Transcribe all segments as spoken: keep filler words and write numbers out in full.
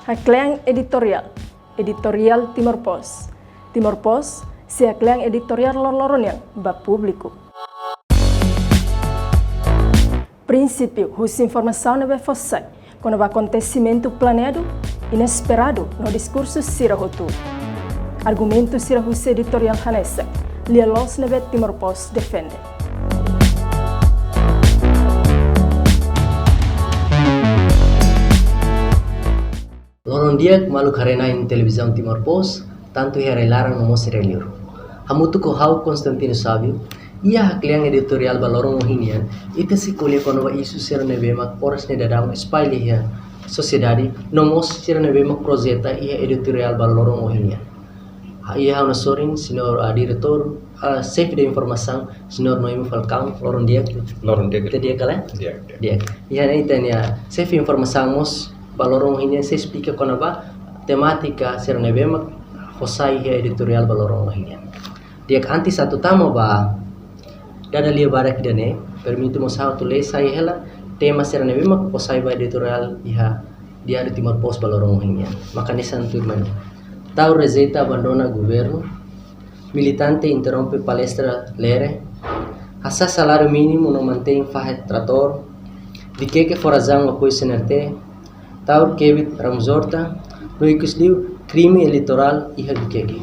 Haklean editoriál, editoriál Timor Post. Timor Post sei haklean editoriál loroloron nian ba públiku. Prinsípiu husi informasaun ne'ebé fó sai kona-ba akontesimentu planeadu, inesperadu no diskursu sira hotu. Argumentu sira husi editoriál hanesan lia-loos ne'ebé Timor Post defende. Loron di'ak maluk haree-na'in Televizaun Timor Post, tantu iha rai-laran no mós rai-liur. Hamutuk ho ha'u Constantino Sábio, iha haklean editoriál ba loron ohin nian, ita sei ko'alia kona-ba isu sira ne'ebé mak oras ne'e daudaun espalla iha sosiedade, no mós sira ne'ebé mak projeta iha editoriál ba loron ohin nian. Iha ha'u-nia sorin, señór, ah, diretór, ah, xefe de informasaun, señór Noemi Falcão, loron di'ak. Loron di'ak. Ita di'ak ka lae? Di'ak, di'ak. Di'ak. Iha ne'e ita-nia xefe informasaun mós ba loron ohin nian sei esplika kona-ba temátika sira ne'ebé mak fó sai iha editoriál ba loron ohin nian. Di'ak, antes atu tama ba dada lia badak ida-ne'e, permite mós ha'u atu lee sai hela tema sira ne'ebé mak fó sai ba editoriál iha Diáriu Timor Post ba loron ohin nian. Mak hanesan tuirmai: Taur rejeita abandona governu, militante interrompe palestra lere, hasa'e saláriu mínimu no mantein fahe tratór, Viqueque fó razaun apoiu C N R T, Taur kebit Ramos Horta, no ikus liu krime eleitorál iha Viqueque.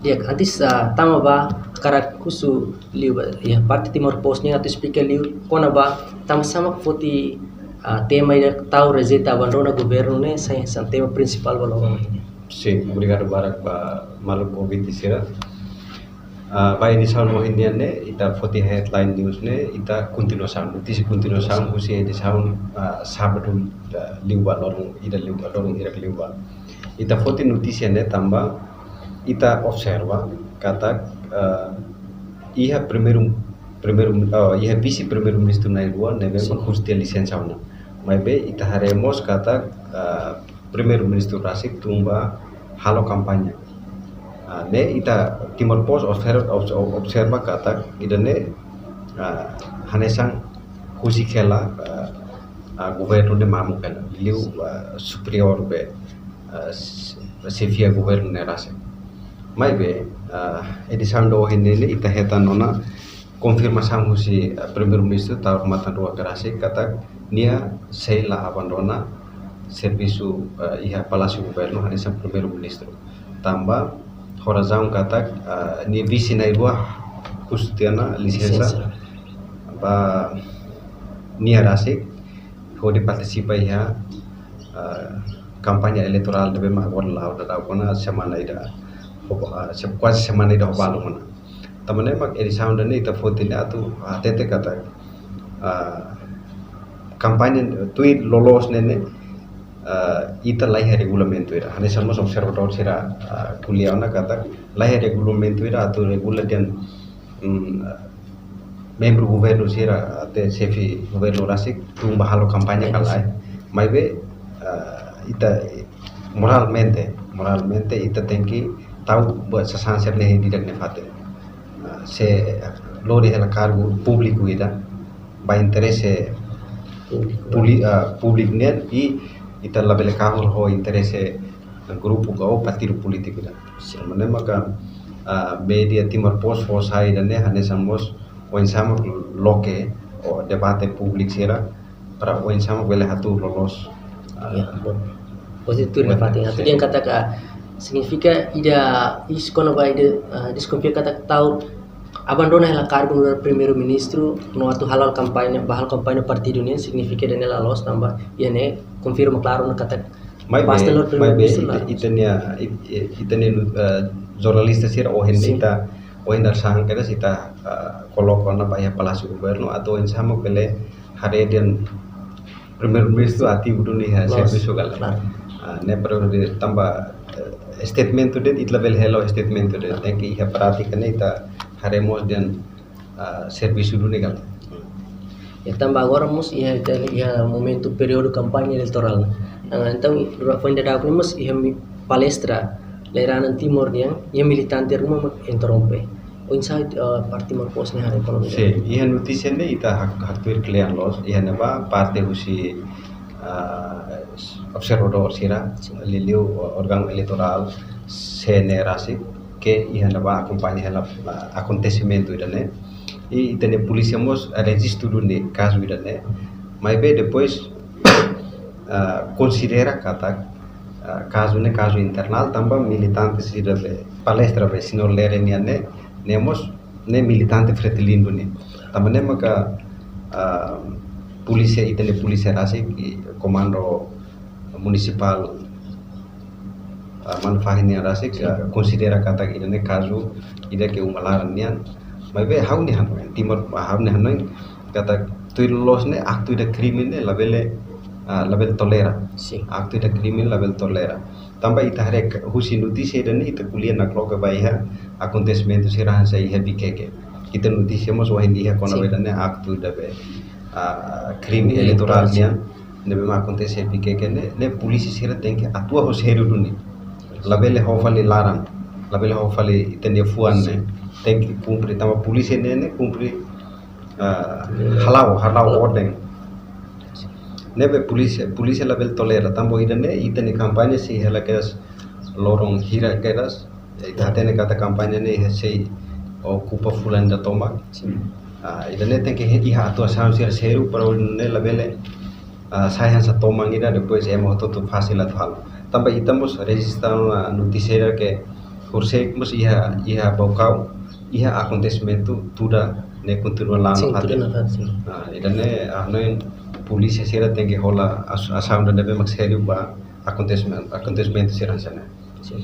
Di'ak, antes, ah, tama ba hakarak husu liu ba iha parte Timor Post nian atu esplika liu kona-ba tansá mak foti, ah, tema ida Taur rejeita abandona governu ne'e sai hanesan tema prinsipál ba loron ohin nian. Sin, obrigadu barak ba maluk ouvinte sira. Ah, ba edisaun ohin nian ne'e, ita foti headline news ne'e, ita kontinuasaun, notísia kontinuasaun husi edisaun, ah, sábadu, ah, liubá loron, ida liubá loron, hirak liubá. Ita foti notísia ne'e tanba ita observa katak, ah, iha primeiru, primeiru, ah, iha vise primeiru-ministru na'in-rua ne'ebé mak husu tiha lisensa ona. Maibé ita haree mós katak, ah, primeiru-ministru rasik tun ba halo kampaña. Ah, ne'e ita Timor Post observa, obs-, observa katak ida-ne'e, ah, hanesan husik hela, ah, ah, governu ne'e mamuk hela, liu, ah, superiór be, ah, s-, xefia governu ne'e rasik. Maibé, ah, edisaun ida ohin ne'e ita hetan ona konfirmasaun husi, eh, Primeiru-Ministru Taur Matan Ruak rasik katak nia sei la abandona servisu, eh, iha Palásiu Governu hanesan Primeiru-Ministru. Tanba ho razaun katak, eh, nia vise na'in-rua husu tiha ona lisensa. Lisensa. Ba nia rasik hodi partisipa iha, eh, kampaña eleitorál ne'ebé mak agora la'o daudaun ona semana ida ho ba-, eh, se-, kuaze semana ida ho balu ona. Tanba ne'e mak edisaun ida-ne'e ita foti ne'e atu hatete katak, ah, kampaña tuir loloos ne'e ne'e, ah, ita laiha regulamentu ida. Hanesan mós observadór sira, ah, ko'alia ona katak laiha regulamentu ida atu regula dehan, mm, membru governu sira até xefe governu rasik tun ba halo kampaña ka lae. Maibé, ah, ita moralmente, moralmente ita tenke tau ba sasán sira-ne'e iha di'ak nia fatin. Ah, se lori hela kargu públiku ida, ba interese públiku, puli-, ah, públiku nian, i ita labele kahur ho interese grupu ka ou partidu polítiku ida. Sin. Tanba ne'e maka, ah, média Timor Post fó sai ida-ne'e hanesan mós oinsá mak loke ou debate públiku sira para oinsá mak bele hatuur loloos. Ah. Ya, bom. Positif tuir na fatin. Atu dehan katak signifika ida isu kona-ba ida, ah, deskonfia katak Taur abandona hela kargu nu'udar Primeiru-Ministru no atu hala'o kampaña, ba halo kampaña partidu nian, signifika ida-ne'e la loos tanba iha ne'e konfirma klaru ona katak Maibé, pasta lori maibé Primeiru-Ministru ita, la. Ita-nia, it-, it-, ita-nia, eh, jornalista sira ohin, sin, ita, ohin dadeer-saan kedas ita, eh, koloka ona ba iha Palásiu Governu atu oinsá mak bele haree dehan Primeiru-Ministru ativu duni iha, sin, servisu ka lae. Klaru. Ah, ne'e para de tanba, eh, statement de'it ita labele hela statement de'it. Tenke iha prátika ne'e ita haree mós dehan ah, servisu duni ka lae. Ya, tanba agora mós iha, iha momentu períodu kampaña eleitorál. Ah, entaun, foin daudauk ne'e mós iha mi-, palestra Lei Ranan Timor nian, iha militante ruma mak interrompe. Oinsá, ah, parte Timor Post ne'e haree kona-ba? Sin, iha notísia ne'e ita hak-, haktuir klean loos, iha ne'ebá parte husi ah, observadór sira, liuliu órgaun eleitorál C N E rasik, ke iha ne'ebá akompaña hela, ah, akontesimentu ida-ne'e. I ita-nia polísia mós rejistu duni kazu ida-ne'e. Maibé depois, ah, konsidera katak, ah, kazu ne'e kazu internál, tanba militante sira be palestra be señór Lere nian ne'e, ne'e mós ne'e militante Fretilin duni. Tanba ne'e maka, ah, polísia, ita-nia polísia rasik, i komandu munisipál, ah, Manufahi nian rasik, ah, konsidera katak ida-ne'e kazu ida ke uma laran nian. Maibé ha'u-nia hanoin, Timor, ah, ha'u-nia hanoin katak tuir loloos ne'e aktu ida krime ne'e labele, ah, labele tolera. Sin. Aktu ida krime labele tolera. Tanba ita haree k-, husi notísia ida-ne'e ita ko'alia nakloke ba iha akontesimentu sira hanesan iha Vikeke. Ita notísia mós ohin iha kona, sin, ba ida-ne'e aktu ida be, ah, krime eleitorál, eleitorál, sin, nian. Ne'ebé mak akontese iha Vikeke ne'e, ne'e polísia sira tenke atua ho sériu duni. Labele ho fali laran, labele ho fali ita-nia fuan ne'e. Sin. Tenke kumpre, tanba polísia ne'e, ne'e kumpre, ah, hala'o, hala'o orden. Ne'ebé polísia, polísia labele tolera, tanba ida-ne'e ita-nia kampaña sei hela kedas loron hira kedas, ita hatene katak kampaña ne'e sei okupa fulan ida tomak. Sin. Ah, ida-ne'e tenke iha atuasaun sériu, sériu para nune'e labele, ah, sai hanesan toman ida, depois ema hotu-hotu fasil atu halo. Tanba ita mós rejista ona notísia ida ke horisehik mós iha, iha Baucau, iha akontesimentu tuda ne'e kontinua la'o, sin, nafatin, tuda nafatin, sin. Ah, ida-ne'e, ah, ha'u hanoin polísia sira tenke hola as-, asaun ida ne'ebé mak sériu ba akontesimen-, akontesimentu sira hanesan ne'e. Sin.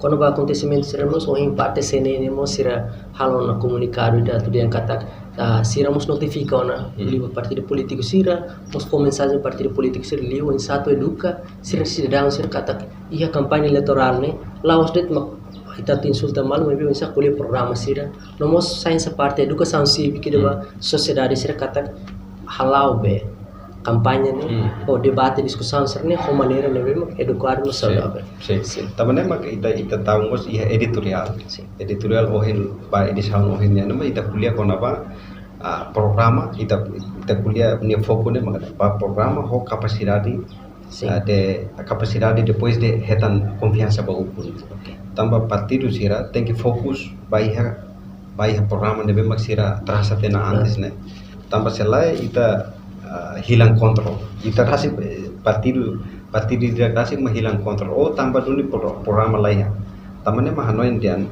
Kona-ba akontesimentu sira mós, ohin parte C N E mós sira halo ona komunikadu ida atu dehan katak, ah, sira mós notifika ona, hmm, liu ba partidu polítiku sira, mós fó mensajen partidu polítiku sira liu, oinsá atu eduka sira, sidadaun sira katak iha kampaña eleitorál ne'e, la'ós de'it mak ita atu insulta malu, maibé oinsá ko'alia programa sira. No mós sai hanesan parte edukasaun sívika ida ba, hmm, sosiedade sira katak hala'o be kampaña ne'e, hmm, ou debate, diskusaun sira-ne'e ho maneira ne'ebé mak edukadu no, sin, saudavel. Sin. Sin. Tanba ne'e mak ita, ita tau mós iha editoriál. Sin. Editoriál ohin, ba edisaun ohin nian ne'e mak ita ko'alia kona-ba, ah, programa, ita, ita ko'alia nia foku ne'e mak ba programa ho kapasidade, sin, ah, de, kapasidade depois de hetan konfiansa ba ukun. Oke. Tanba partidu sira tenke fokus ba iha, ba iha programa ne'ebé mak sira trasa tiha ona, ah, antes ne'e. Tanba se lae ita, ah, hilang kontrol. Ita rasik, eh, partidu, partidu ida rasik mak hilang kontrol. Ou tanba duni pro-, programa la iha. Tanba ne'e mak ha'u hanoin dehan,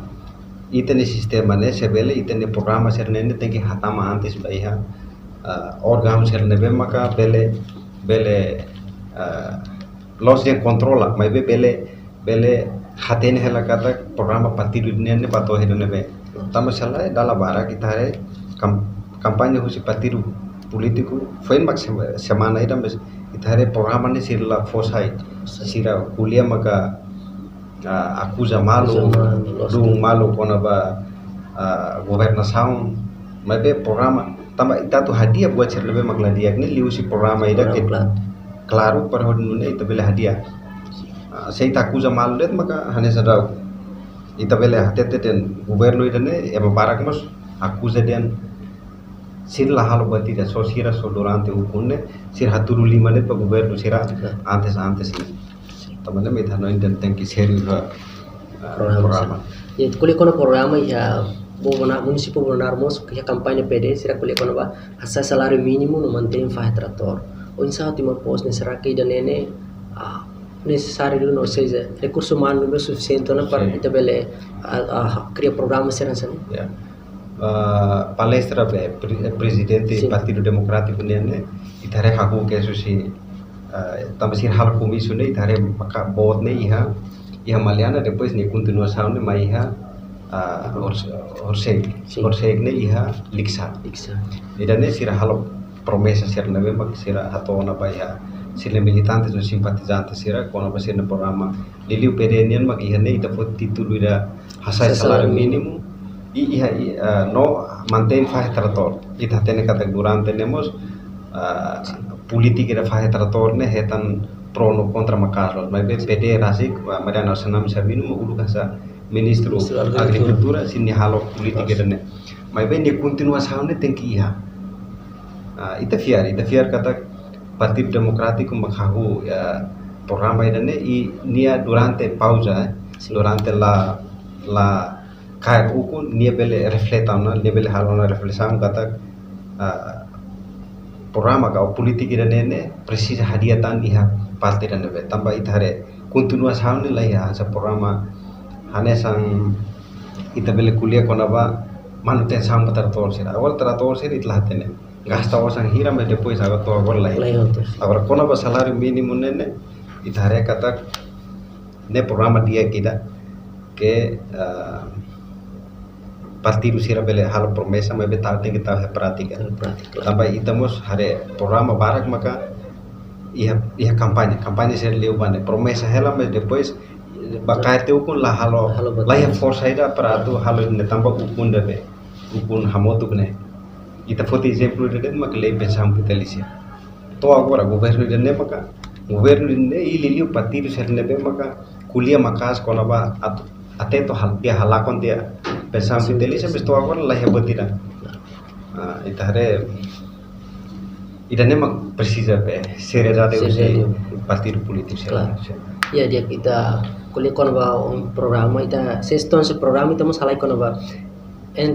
ita-nia sistema ne'e, se bele ita-nia programa sira-ne'e tenke hatama antes ba iha, ah, órgaun sira ne'ebé maka bele, bele, ah, la'ós dehan kontrola, maibé bele, bele hatene hela katak programa partidu nian ne'e ba to'o iha ne'ebé. Tanba se lae dala barak ita haree kam-, kampaña husi partidu polítiku, foin mak sema-, semana ida maibé ita haree programa ne'e sira la fó sai. Sira ko'alia maka, ah, akuza malu, akuza malu, loos, dun malu kona-ba, ah, governasaun, maibé programa, tanba ita atu hadi'a buat sira ne'ebé mak la di'ak ne'e liuhusi programa ida ke, programa, klaru, klaru, para hodi nune'e ita bele hadi'a. Ah, se ita akuza malu de'it maka hanesan daudaun ita bele hatete dehan governu ida-ne'e, ema barak mós akuza dehan sira la halo buat ida, só sira só durante ukun ne'e, sira hatudu liman de'it ba governu sira, ya, antes, antes ne'e. Tanba ne'e mak ita hanoin dehan tenke sériu ba, ah, programa, programa. Ya, ko'alia kona programa iha Bobona-, munisípiu Bobonaro mós iha kampaña P D, sira ko'alia kona-ba hasa'e saláriu mínimu no mantein fahe tratór. Oinsá Timor Post ne'e, será que ida-ne'e ne'e, ah, nesesáriu duni, ou seja, rekursu umanu ne'e sufisiente ona para, sin, ita bele, ah, ah, kria programa sira hanesan ne'e? Ya. Ah, palestra be pre-, prezidente, sin, Partidu Demokrátiku nian ne'e, ita haree hahú kedas husi, ah, tanba sira halo komisáriu ne'e, ita haree maka boot ne'e iha, iha Maliana, depois nia kontinuasaun ne'e mai iha, ah, Hors-, Horisehik. Sin. Horisehik ne'e iha Likisá. Likisá. Ida-ne'e sira halo promesa sira ne'ebé mak sira hato'o ona ba iha sira-nia militante no simpatizante sira, kona-ba sira-nia programa. Liuliu P D nian mak iha ne'e ita fó títulu ida hasa'e, hasa'e saláriu, saláriu mínimu. Mínimu. I iha, i, ah, no mantein fahe tratór. Ita hatene katak durante ne'e mós, ah, polítika ida fahe tratór ne'e hetan pro no kontra maka'as loos. Maibé P D rasik, ah, Mariano Assanami Sabino mak uluk hanesan Ministru, Ministru Agrikultura, Agrikultura, sira-nia halo polítika, loos, ida-ne'e. Maibé nia kontinuasaun ne'e tenke iha. Ah, ita fiar, ita fiar katak Partidu Demokrátiku mak hahú, ya, programa ida-ne'e i nia durante pauza, eh, durante la, la kaer ukun, nia bele refleta ona, nia bele halo ona reflesaun katak, ah, programa ka polítika ida-ne'e ne'e presiza hadi'a tan iha parte ida-ne'ebé. Tanba ita haree kontinuasaun ne'e la iha, hanesan programa, hanesan ita bele ko'alia kona-ba manutensaun ba tratór sira. Agora tratór sira ita la hatene. Gasta osan hira, mas depois agora to'o agora la iha. La iha hotu. Agora kona-ba saláriu mínimu ne'e ne'e, ita haree katak ne'e programa di'ak ida ke, ah, partidu sira bele halo promesa, maibé tau, tenke tau iha prátika. Iha prátika. Tanba ita mós haree programa barak maka iha, iha kampaña, kampaña sira liu ba ne'e, promesa hela, mas depois ba kaer tiha ukun la halo, la iha forsa ida para atu halo ne'e tanba ukun ida be, ukun hamutuk ne'e. Ita foti ezemplu ida de'it mak lei pensaun vitalísia. To'o agora governu ida-ne'e maka, governu ida-ne'e i liuliu partidu sira ne'ebé maka ko'alia maka'as kona-ba atu, até to'o hal, tiha halakon tiha pensaun vitalísia, mas to'o agora la iha buat ida. Ah, ita haree ida-ne'e mak presiza be seriedade husi partidu polítiku sira. Klaru. Ya, di'ak, ita ko'alia kona-ba programa, ita seston se programa, ita mós halai kona-ba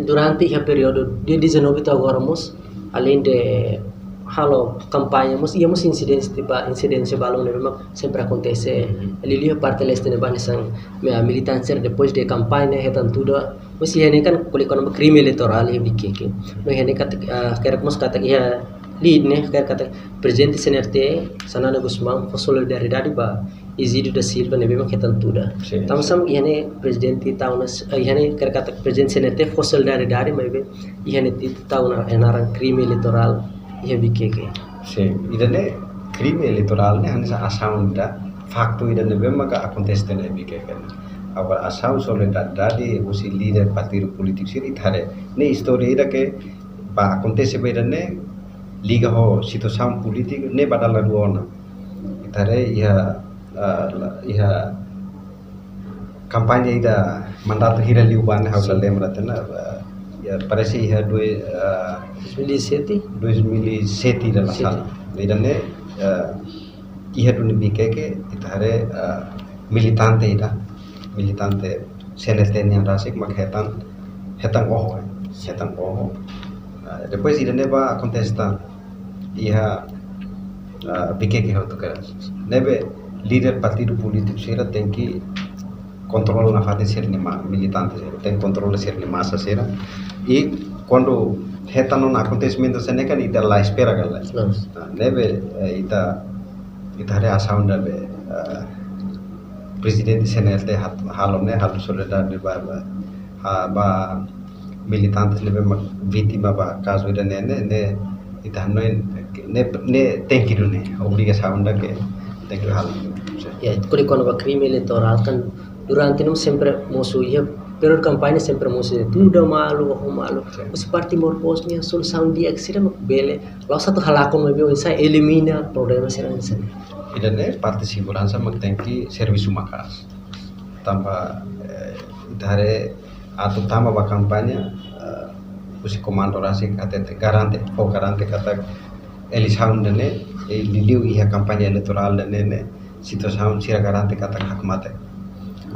durante iha períodu de dezanove to'o agora mós, além de halo kampaña mós, iha mós insidénsia ba, insidénsia balun ne'ebé mak sempre akontese. Liuliu parte leste ne'ebá hanesan, ah, militante sira depois de kampaña hetan tuda. Mós iha ne'e kan ko'alia kona-ba krime eleitorál iha Vikeke. No iha ne'e katak, ah, karik mós katak iha lei ne'e, karik katak Prezidente C N R T, Xanana Gusmão, fó solidariedade ba Egídio da Silva ne'ebé mak hetan tuda. Sin, tanba sin. Hanesan iha ne'e prezidente tau ona, eh, iha ne'e karik katak Prezidente C N R T fó solidariedade, maibé iha ne'e ita tau ona naran krime eleitorál iha Vikeke. Sin, ida-ne'e krime eleitorál ne'e hanesan asaun ida, faktu ida ne'ebé maka akontese iha Vikeke. Agora asaun solidariedade husi líder partidu polítiku sira ita haree. Ne'e istória ida ke ba akontese ba ida-ne'e liga ho situasaun polítika ne'e ba dala rua ona. Ita haree iha, ah, la, iha kampaña ida mandatu hira liubá ne'e, ha'u la lembra tiha ona, ah, ya, parese iha dua, ah, dois mil e sete? Dois mil e sete ida la sala. Ida-ne'e, ah, iha duni Vikeke, ita haree, ah, militante ida, militante C N R T nian rasik mak hetan, hetan oho, eh, hetan oho. Ah, depois ida-ne'e ba akontese tan iha, ah, Vikeke hotu kedas. Ne'ebé líder partidu polítiku sira tenke kontrola nafatin sira-nia ma-, militante sira, tenke kontrola sira-nia masa sira. I kuandu hetan ona akontesimentu hanesan ne'e kan ita la espera karik. Klaru. Ah, ne'ebé, eh, ita, ita haree asaun ida be, eh, Prezidente C N R T hat-, halo ne'e, halo solidariedade ba, ba, ah, ba militante ne'ebé mak vítima ba kazu ida-ne'e, ne'e, ne'e ita hanoin ne'e, ne'e tenke duni, obrigasaun ida ke tenke halo. Ya, ita ko'alia kona-ba krime eleitorál kan durante ne'e sempre mosu iha períodu kampaña sempre mosu tuda malu, oho malu. Sin. Husi parte Moro Post nian solusaun di'ak sira mak bele, la'ós atu halakon maibé oinsá elimina problema sira hanesan ne'e. Ida-ne'e parte seguransa mak tenke servisu maka'as. Tanba, eh, ita haree atu tama ba kampaña, eh, husi komandu rasik hatete garante, fó garante katak eleisaun ida-ne'e, eh, liuliu iha kampaña eleitorál ida-ne'e ne'e, situasaun sira garante katak hakmatek.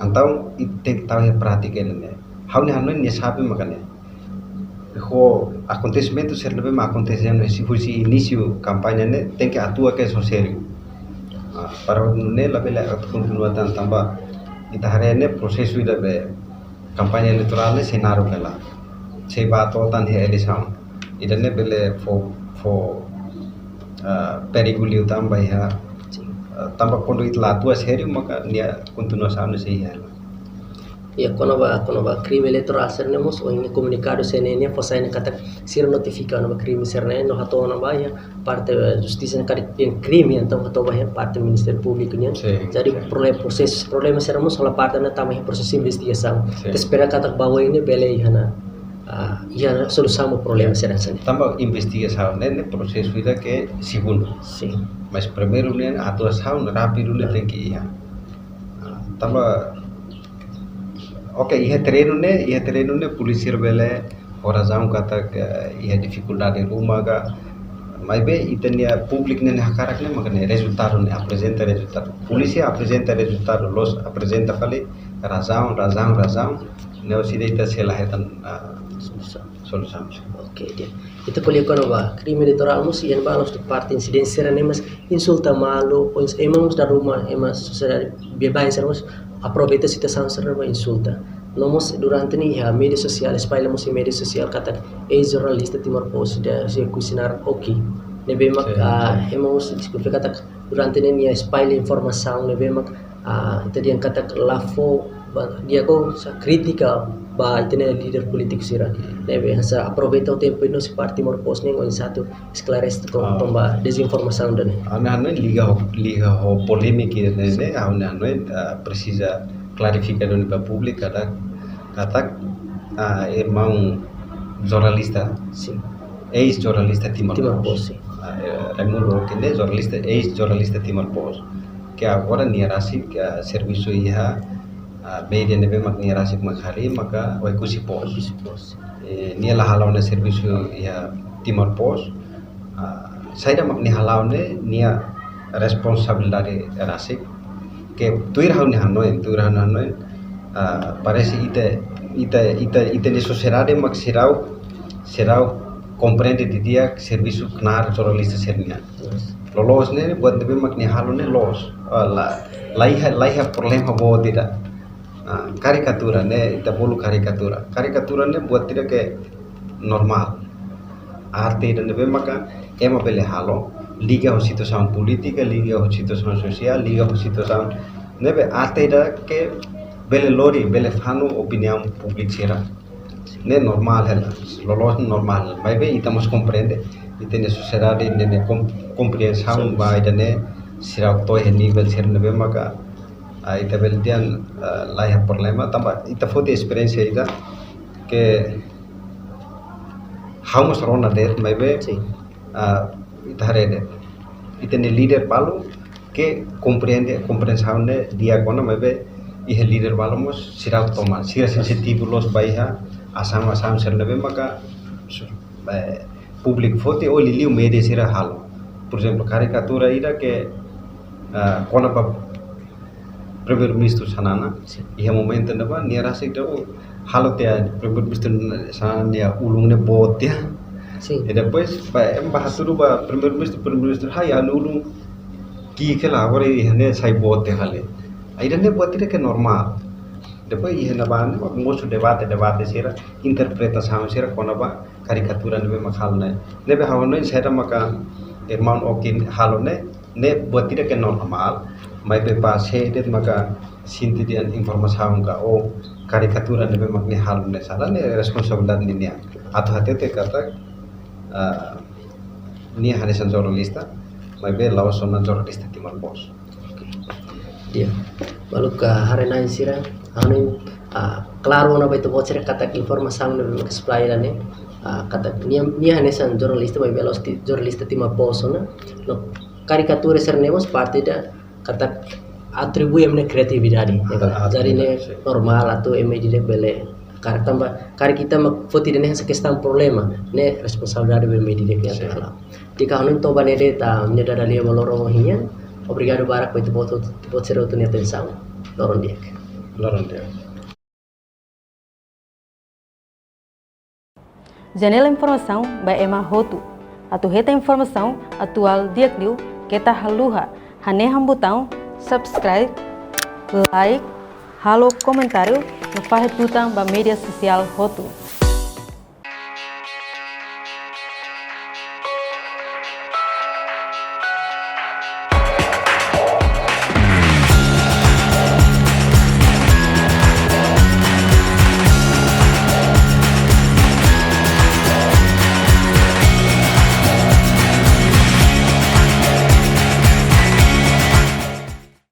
Entaun, ita tenke tau iha prátika ida-ne'e. Ha'u-nia hanoin nia xave maka ne'e. Ho akontesimentu sira ne'ebé mak akontese husi, husi inísiu kampaña ne'e, tenke atua kedas ho sériu. Ah, para nune'e labele atu kontinua tan tanba ita haree ne'e prosesu ida be kampaña eleitorál ne'e sei naruk hela. Sei ba to'o tan iha eleisaun. Ida-ne'e bele fó, fó, ah, perigu liután ba iha, ah, tanba kuandu ita la atua sériu maka nia kontinuasaun ne'e sei iha hela. Ya, kona-ba, kona-ba krime eleitorál sira-ne'e mós, ohin komunikadu C N N nian fó sai ne'e katak sira notifika ona ba krime sira-ne'e, no hato'o ona ba iha parte justisa ne'e karik iha krime, entaun hato'o ba iha parte Ministériu Públiku nian. Sin, sin. Jadi, prole-, prosesu, problema sira mós hola parte ne'e tama iha prosesu investigasaun. Sin. Ita espera katak ba oin ne'e bele iha ona, ah, iha solusaun ba problema sira hanesan ne'e. Tanba investigasaun ne'e, ne'e prosesu ida ke segundu. Sin. Mas primeiru ne'e atuasaun rápidu ne'e tenke iha. Ah, tanba, oke, iha terrenu ne'e, iha terrenu ne'e polísia bele fó razaun katak iha difikuldade ruma ka, Maibé ita-nia públiku ne'e hakarak ne'e mak ne'e rezultadu, ne'e aprezenta rezultadu. Polísia aprezenta rezultadu, loos aprezenta fali razaun, razaun, razaun. Ne'e orsida ita sei la hetan, ah, solusaun. Solusaun. Oke, di'ak. Ita ko'alia kona-ba krime eleitorál mós iha ne'ebá la'ós de'it parte insidénsia sira-ne'e, mas insulta malu, ou ins-, ema mós dala ruma, ema sosiedade baibain sira mós aproveita situasaun sira-ne'e ba insulta. No mós durante ne'e iha média sosiál, espalla mós iha média sosiál katak eis-jornalista Timor Post ida sei kuxinar oki. Ne'ebé mak, sin, ah, sin, ema mós diskute katak durante ne'e nia espalla informasaun ne'ebé mak, ah, ita dehan katak la fó ba, di'ak ka sá, krítika ba ita-nia líder polítiku sira. Ne'ebé hanesan aproveita tempu ida-ne'e husi parte Timor Post ne'e oinsá atu esklarese kona-, ah, kona-ba dezinformasaun ida-ne'e. Ha'u hanoin liga ho, liga ho polémika ida-ne'e, ha'u hanoin, ah, presiza klarifika duni ba públiku katak, katak, ah, irmaun jornalista, sin, eis-jornalista Timor, Timor Post, Post, sin. Ah, eh, Raimundo Oki ne'e jornalista, eis-jornalista Timor Post. Ke agora nia rasik, ah, servisu iha, ah, média ne'ebé mak nia rasik mak harii maka Oekusi Post. Oekusi Post. Eh, nia la hala'o ona servisu iha Timor Post. Ah, saida mak nia hala'o ne'e, nia responsabilidade rasik. Ke tuir ha'u-nia hanoin, tuir ha'u-nia hanoin, ah, parese ita, ita, ita, ita-nia sosiedade mak seidauk, seidauk komprende didi'ak servisu knaar jornalista sira-nian. Loloos ne'e buat ne'ebé mak nia halo ne'e loos. Ah, la, la iha, la iha problema boot ida. Ah, karikatura ne'e, ita bolu karikatura. Karikatura ne'e buat ida ke normál. Arte ida ne'ebé maka ema bele halo, liga ho situasaun polítika, liga ho situasaun sosiál, liga ho situasaun ne'ebé arte ida ke bele lori, bele fanu opiniaun públiku sira. Ne'e normál hela, loloos normál. Maibé ita mós komprende, ita-nia sosiedade ne'e, ne'e kom-, kompriensaun, sin, ba ida-ne'e seidauk to'o iha nivel sira ne'ebé maka, ah, ita bele dehan, ah, la iha problema, tanba ita foti esperiénsia ida ke ha'u mós rona de'it, maibé, sin, ah, ita haree de'it. Ita-nia líder balu ke komprende, kompriensaun ne'e di'ak ona, maibé iha líder balu mós seidauk toman. Sira sensitivu loos ba iha asaun, asaun sira ne'ebé maka su-, eh, públiku foti ou liuliu média sira halo. Por ezemplu, karikatura ida ke, ah, kona-ba Primeiru-Ministru Xanana, sin, iha momentu ne'ebá nia rasik dehan, oh, halo tiha Primeiru-Ministru Xanana nia ulun ne'e boot tiha. Sin. I depois, ba, ema bá hatudu ba Primeiru-Ministru, Primeiru-Ministru, hai, ha'u-nia ulun ki'ik hela, agora iha ne'e sai boot tiha fali. Ida-ne'e buat ida ke normál. Depois iha ne'ebá ne'e mosu debate, debate sira, interpretasaun sira kona-ba karikatura ne'ebé mak halo ne'e. Ne'ebé ha'u hanoin saida maka irmaun Oki halo ne'e, ne'e buat ida ke normál, maibé ba sé de'it maka sente dehan informasaun ka ou karikatura ne'ebé mak nia halo ne'e sala, ne'e responsabilidade ninian. Atu hatete katak, ah, nia hanesan jornalista, maibé la'ós ona jornalista Timor Post. Di'ak. Maluk, ah, haree-na'in sira, ha'u hanoin, ah, klaru ona ba ita-boot sira katak informasaun ne'ebé mak espalla ne'e, ah, katak nia, nia hanesan jornalista, maibé la'ós ti-, jornalista Timor Post ona. No karikatura sira-ne'e mós parte ida katak atribui ema nia kriatividade, ya kan? Ah, jadi ne'e, sin, normál atu ema ida bele karik tanba, karik ita mak foti ida-ne'e hanesan kestaun problema, ne'e responsabilidade ba ema ida ke, sin, atu hala'o. Di'ak, ha'u hanoin to'o ba ne'e de'it, ah, nia dada lia ba loron ohin nian. Obrigadu barak ba ita-boot, ita-boot sira hotu nia atensaun. Loron di'ak. Loron di'ak. Janela informasaun ba ema hotu. Atu hetan informasaun atuál di'ak liu, keta haluha hanehan butaun subscribe, like, halo komentáriu, no fahe tutan ba média sosiál hotu.